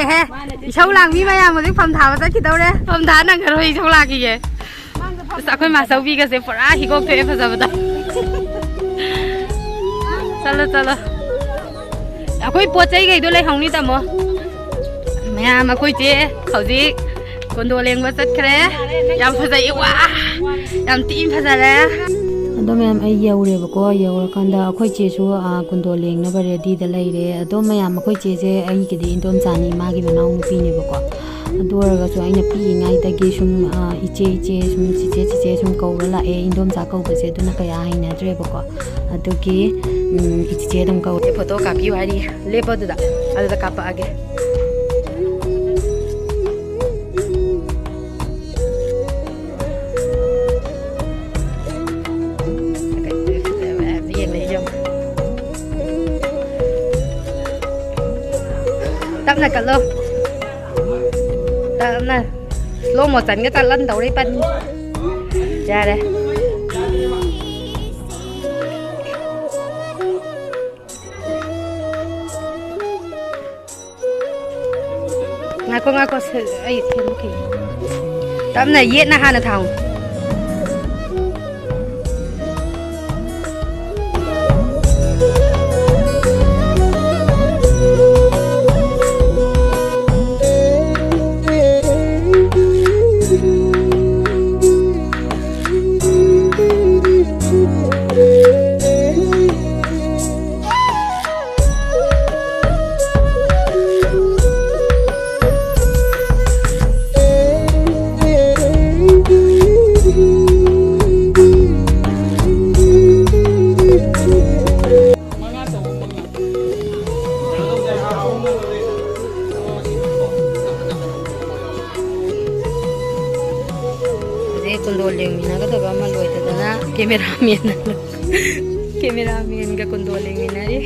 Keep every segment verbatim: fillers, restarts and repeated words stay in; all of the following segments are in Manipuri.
ꯍꯦ, ꯏꯁꯧ ꯂꯥꯡꯕꯤ ꯃꯌꯥꯝ ꯍꯧꯖꯤꯛ ꯐꯝ ꯊꯥꯕ ꯆꯠꯈꯤꯗꯧꯔꯦ꯫ ꯐꯝ ꯊꯥ ꯅꯪꯈ꯭ꯔꯣꯏ, ꯏꯁꯧ ꯂꯥꯡꯈꯤꯒꯦ꯫ ꯑꯁ, ꯑꯩꯈꯣꯏ ꯃꯥꯆꯧꯕꯤꯒꯁꯦ ꯄꯨꯔꯥ ꯍꯤꯒꯣꯛ ꯊꯣꯛꯑꯦ ꯐꯖꯕꯗ꯫ ꯆꯠꯂꯣ, ꯆꯠꯂꯣ꯫ ꯑꯩꯈꯣꯏ ꯄꯣꯠ ꯆꯩꯈꯩꯗꯣ ꯂꯩꯍꯧꯅꯤ, ꯇꯥꯃꯣ꯫ ꯃꯌꯥꯝ, ꯑꯩꯈꯣꯏ ꯆꯦ ꯍꯧꯖꯤꯛ ꯀꯣꯟꯗꯣ ꯂꯦꯡꯕ ꯆꯠꯈ꯭ꯔꯦ꯫ ꯌꯥꯝ ꯐꯖꯩ꯫ ꯋꯥ! ꯌꯥꯝ ꯊꯤꯅ ꯐꯖꯔꯦ꯫ ꯑꯗꯣ ꯃꯌꯥꯝ, ꯑꯩ ꯌꯧꯔꯦꯕꯀꯣ꯫ ꯌꯧꯔꯀꯥꯟꯗ ꯑꯩꯈꯣꯏ ꯆꯦꯁꯨ, ꯑ, ꯀꯣꯟꯗꯣ ꯂꯦꯡꯅꯕ readyꯗ ꯂꯩꯔꯦ꯫ ꯑꯗꯣ ꯃꯌꯥꯝ, ꯑꯩꯈꯣꯏ ꯆꯦꯁꯦ ꯑꯩꯒꯤꯗꯤ ꯏꯟꯗꯣꯝꯆꯥꯅꯤ, ꯏꯃꯥꯒꯤ ꯃꯅꯥꯎꯅꯨꯄꯤꯅꯦꯕꯀꯣ꯫ ꯑꯗꯨ ꯑꯣꯏꯔꯒꯁꯨ ꯑꯩꯅ ꯄꯤꯛꯏꯉꯩꯗꯒꯤ ꯁꯨꯝ, ꯑ, ꯏꯆꯦ, ꯏꯆꯦ, ꯁꯨꯝ ꯆꯤꯆꯦ, ꯆꯤꯆꯦ ꯁꯨꯝ ꯀꯧꯔ ꯂꯥꯛꯑꯦ꯫ ꯏꯟꯗꯣꯝꯆꯥ ꯀꯧꯕꯁꯦ ꯑꯗꯨꯅ ꯀꯌꯥ ꯍꯩꯅꯗ꯭ꯔꯦꯕꯀꯣ꯫ ꯑꯗꯨꯒꯤ, ꯎꯝ, ꯏꯆꯦ ꯑꯗꯨꯝ ꯀꯧꯔꯦ꯫ ꯐꯣꯇꯣ ꯀꯥꯞꯄꯤꯌꯨ ꯍꯥꯏꯔꯤ꯫ ꯂꯦꯞꯄꯣ ꯑꯗꯨꯗ, ꯑꯗꯨꯗ ꯀꯥꯞꯄꯛꯑꯒꯦ꯫ ꯇꯞꯅ ꯀꯠꯂꯣ꯫ ꯇꯞꯅ꯫ Slow motionꯒ ꯆꯠꯍꯟꯗꯧꯔꯤ ꯄꯟ꯫ ꯌꯥꯔꯦ꯫ ꯉꯥꯏꯈꯣ, ꯉꯥꯏꯈꯣ, ꯁꯦ-, ꯑꯩ ꯁꯦꯝꯃꯛꯈꯤꯒꯦ꯫ ꯇꯞꯅ, ꯌꯦꯠꯅ ꯍꯥꯟꯅ ꯊꯥꯎ꯫ ꯍꯧꯖꯤꯛ ꯀꯨꯟꯗꯣ ꯂꯦꯡꯃꯤꯟꯅꯒꯗꯕ ꯑꯃ ꯂꯣꯏꯗꯗꯅ cameraman, cameramanꯒ ꯀꯨꯟꯗꯣ ꯂꯦꯡꯃꯤꯟꯅꯔꯤ꯫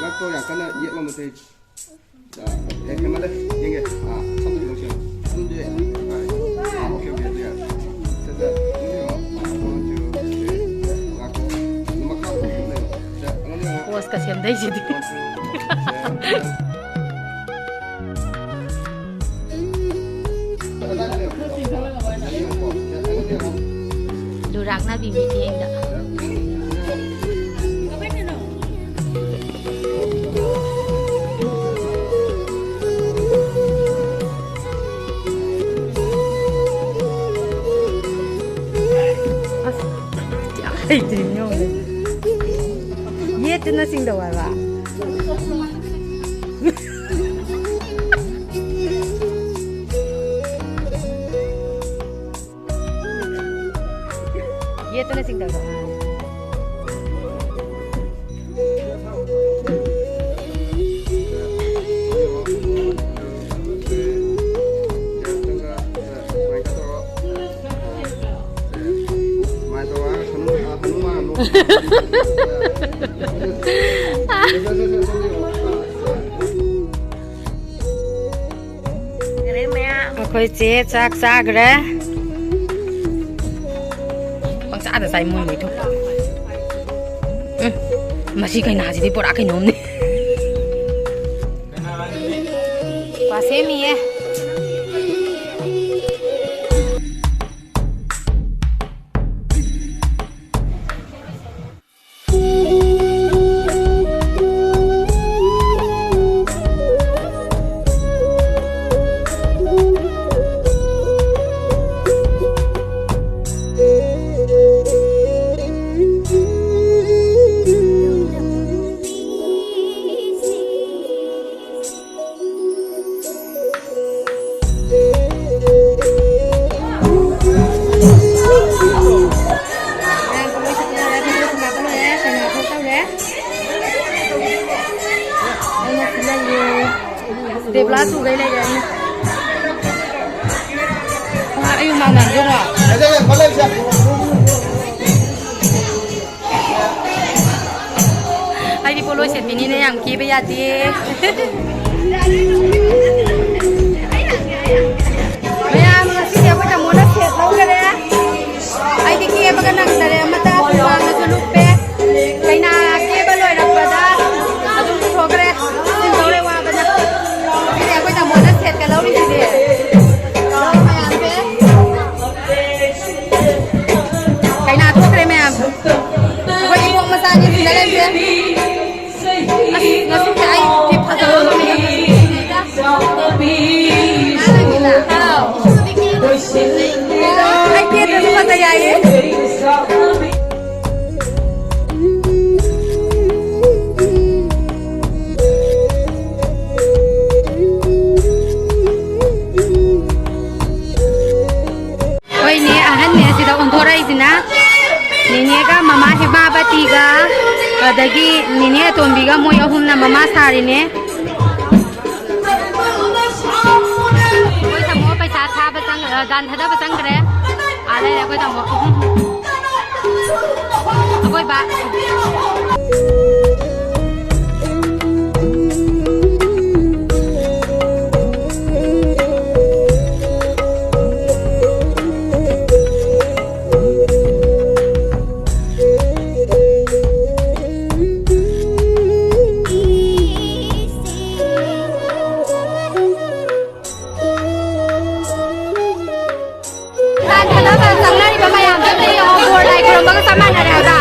ꯉꯛꯇꯣ ꯌꯥꯝ ꯀꯟꯅ ꯌꯦꯛꯂꯝꯕꯁꯦ꯫ ꯑꯦ, ꯍꯦꯟꯃꯜꯂꯦ꯫ ꯌꯦꯡꯒꯦ꯫ ꯑꯥ, ꯁꯝꯗꯨꯗꯤ ꯂꯧꯁꯤꯜꯂꯣ꯫ ꯁꯝꯗꯨꯗꯤ, ꯑꯥ, ꯑꯣꯀꯦ, ꯑꯣꯀꯦ, ꯑꯗꯨ ꯌꯥꯔꯦ꯫ ꯁꯦ, ꯁꯦ, ꯑꯗꯨ ꯌꯦꯡꯉꯣ꯫ One, two, three, ꯉꯥꯏꯈꯣ꯫ ꯑꯗꯨ ꯃꯈꯥ ꯀꯨꯝꯊꯅꯕ꯫ ꯁꯦ, ꯑꯗꯨ ꯌꯦꯡꯉꯣ꯫ ꯄꯣꯁꯀ ꯁꯦꯝꯗꯩꯁꯤꯗꯤ꯫ One, two, ꯁꯦ, ꯁꯦ꯫ ꯂꯨꯔꯥꯛꯅꯕꯤ ꯃꯤꯠꯌꯦꯡꯗ꯫ ꯑꯁ, ꯌꯥꯝ ꯍꯩꯇ꯭ꯔꯤꯅꯦ ꯌꯦꯡꯉꯨꯅꯦ꯫ ꯌꯦꯠꯇꯨꯅ ꯆꯤꯡꯗꯧ ꯍꯥꯏꯕ꯫ ꯌꯦꯠꯇꯅ ꯆꯤꯡꯗꯕꯗꯣ꯫ ꯑꯩꯈꯣꯏ ꯆꯦ ꯆꯥꯛ ꯆꯥꯈ꯭ꯔꯦ꯫ ꯄꯪꯆꯥꯗ ꯆꯥꯏ ꯃꯣꯏ ꯃꯣꯏ ꯊꯣꯛꯄ꯫ ꯎꯝ, ꯃꯁꯤ ꯀꯩꯅꯥꯁꯤꯗꯤ ꯄꯨꯔꯥ ꯀꯩꯅꯣꯝꯅꯤ꯫ ꯋꯥ ꯁꯦꯝꯃꯤꯌꯦ꯫ ꯇꯦꯕ꯭ꯂꯥ ꯇꯨꯈꯩ ꯂꯩꯔꯦ꯫ ꯑꯩ ꯃꯥꯟꯅꯗ꯭ꯔꯣ? ꯑꯩꯗꯤ ꯄꯣꯂꯣꯏ ꯁꯦꯠꯄꯤꯅꯤꯅ ꯌꯥꯝ ꯀꯦꯕ ꯌꯥꯗꯦ꯫ ꯃꯌꯥꯝ, ꯉꯁꯤꯗꯤ ꯑꯩꯈꯣꯏ ꯇꯥꯃꯣꯅ ꯁꯦꯠ ꯂꯧꯈꯔꯦ꯫ ꯑꯩꯗꯤ ꯀꯦꯕꯒ ꯅꯪꯗꯔꯦ ꯑꯃꯇ, ꯍꯨꯃꯥꯡꯅꯁꯨ ꯂꯨꯞꯄꯦ꯫ ꯀꯩꯅꯥ ꯀꯦꯕ ꯂꯣꯏꯔꯛꯄꯗ ꯑꯗꯨꯝ ꯄꯨꯊꯣꯛꯈ꯭ꯔꯦ꯫ ꯁꯤꯟꯗꯧꯔꯦ ꯋꯥꯕꯅ꯫ ꯁꯤꯗꯤ ꯑꯩꯈꯣꯏ ꯇꯥꯃꯣꯅ ꯁꯦꯠꯀ ꯂꯧꯔꯤꯁꯤꯗꯤ꯫ ꯃꯌꯥꯝꯁꯦ꯫ ꯀꯩꯅꯥ ꯊꯣꯛꯈ꯭ꯔꯦ ꯃꯌꯥꯝ꯫ ꯑꯩꯈꯣꯏ ꯏꯕꯣꯛ ꯃꯆꯥꯅꯤ ꯁꯤꯗ ꯂꯩꯁꯦ꯫ ꯑꯁ, ꯉꯁꯤꯁꯦ ꯑꯩ ꯐꯤ ꯐꯖꯕ ꯑꯃ ꯂꯩꯇꯦꯗ꯫ ꯍꯥꯎ꯫ ꯑꯩ ꯀꯦꯗ꯭ꯔꯁꯨ ꯐꯖ ꯌꯥꯏꯌꯦ꯫ ꯍꯣꯏꯅꯦ, ꯑꯍꯟꯅꯦ ꯁꯤꯗ ꯑꯣꯟꯊꯣꯔꯛꯏꯁꯤꯅ꯫ ꯅꯦꯅꯦꯒ ꯃꯃꯥ ꯍꯦꯃꯥꯕꯇꯤꯒ, ꯑꯗꯒꯤ ꯅꯦꯅꯦ ꯑꯇꯣꯝꯕꯤꯒ, ꯃꯣꯏ ꯑꯍꯨꯝꯅ ꯃꯃꯥ ꯁꯥꯔꯤꯅꯦ꯫ ꯑꯩꯈꯣꯏ ꯇꯥꯃꯣ ꯄꯩꯁꯥ ꯊꯥꯕ ꯆꯪ-, ꯑ, ꯗꯥꯟ ꯊꯥꯗꯕ ꯆꯪꯈ꯭ꯔꯦ꯫ ꯑꯥ ꯂꯩꯔꯦ ꯑꯩꯈꯣꯏ ꯇꯥꯃꯣ꯫ ꯑꯩꯈꯣꯏ ꯕꯥ꯫ ꯗꯥꯟ ꯊꯥꯗꯕ ꯆꯪꯅꯔꯤꯕ ꯃꯌꯥꯝꯗꯨꯗ ꯌꯦꯡꯉꯣ, ꯕꯣꯔ ꯂꯥꯏ ꯈꯨꯔꯨꯝꯕꯒ ꯆꯞ ꯃꯥꯟꯅꯔꯦ ꯍꯥꯏꯕ꯫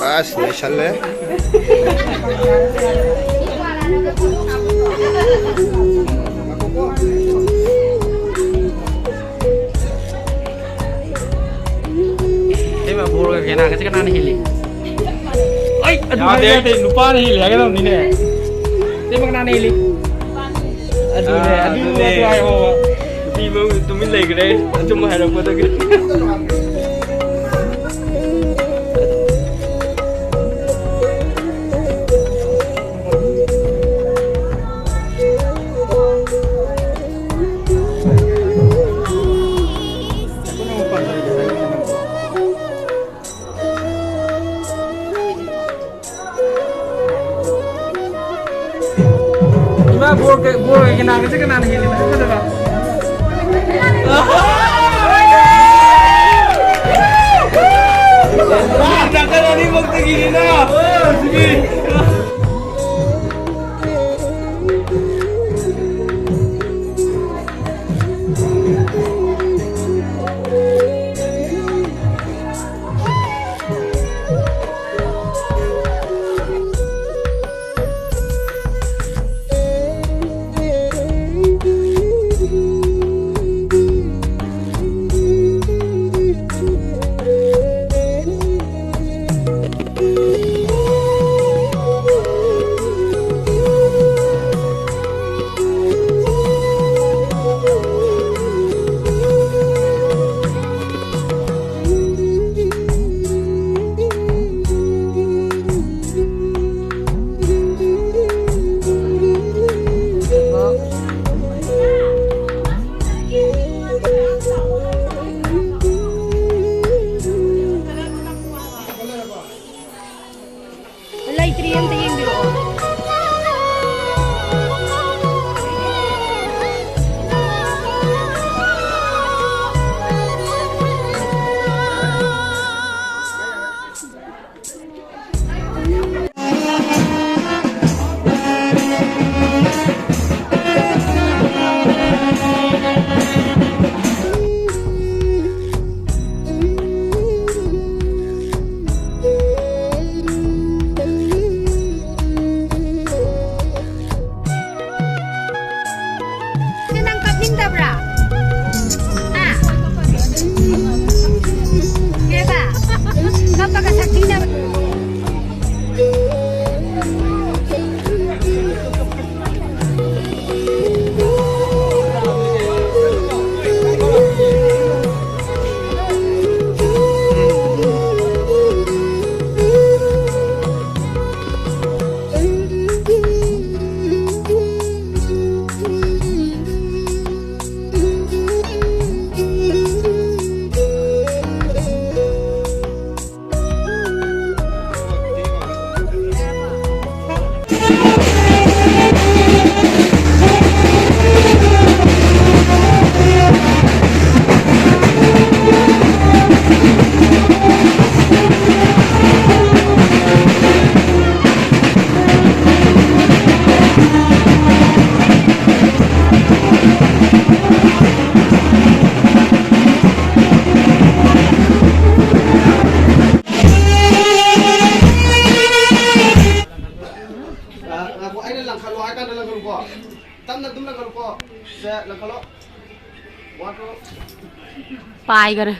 ꯑꯁ, ꯅꯩꯁꯜꯂꯦ꯫ ꯏꯇꯩꯃ, ꯕꯣꯜꯒ ꯀꯩꯅꯥꯒꯁꯦ ꯀꯅꯥꯅ ꯍꯦꯜꯂꯤ? ꯑꯩ ꯑꯗꯨ ꯌꯥꯗꯦ꯫ ꯍꯥꯏꯕ ꯌꯥꯗꯦ, ꯅꯨꯄꯥꯅ ꯍꯦꯜꯂꯤ ꯍꯥꯏꯒꯗꯕꯅꯤꯅꯦ꯫ ꯏꯇꯩꯃ, ꯀꯅꯥꯅ ꯍꯦꯜꯂꯤ? ꯑꯗꯨꯅꯦ, ꯑꯥ, ꯑꯗꯨ ꯑꯗꯨꯅꯦ꯫ ꯑꯗꯨ ꯍꯥꯏꯌꯣꯕ꯫ ꯅꯨꯄꯤ ꯃꯣꯏ ꯇꯨꯃꯤꯟ ꯂꯩꯈ꯭ꯔꯦ, ꯑꯆꯨꯝꯕ ꯍꯥꯏꯔꯛꯄꯗꯒꯤ꯫ ꯏꯃꯥ, ꯕꯣꯜ ꯀ-, ꯕꯣꯜ ꯀꯩꯅꯥꯒꯁꯦ ꯀꯅꯥꯅ ꯍꯦꯜꯂꯤꯅꯣ ꯍꯥꯏꯕꯗꯕ? ꯅꯥꯀꯟ ꯑꯅꯤꯃꯛꯇꯒꯤꯅꯤꯅ꯫ ꯍꯥꯏ ꯀꯥꯟꯗ ꯂꯪꯈꯠꯂꯨꯀꯣ꯫ ꯇꯞꯅ ꯑꯗꯨꯝ ꯂꯪꯈꯠꯂꯨꯀꯣ꯫ ꯁꯦ, ꯂꯪꯈꯠꯂꯣ꯫ One, two꯫ ꯄꯥꯏꯈꯔꯦ꯫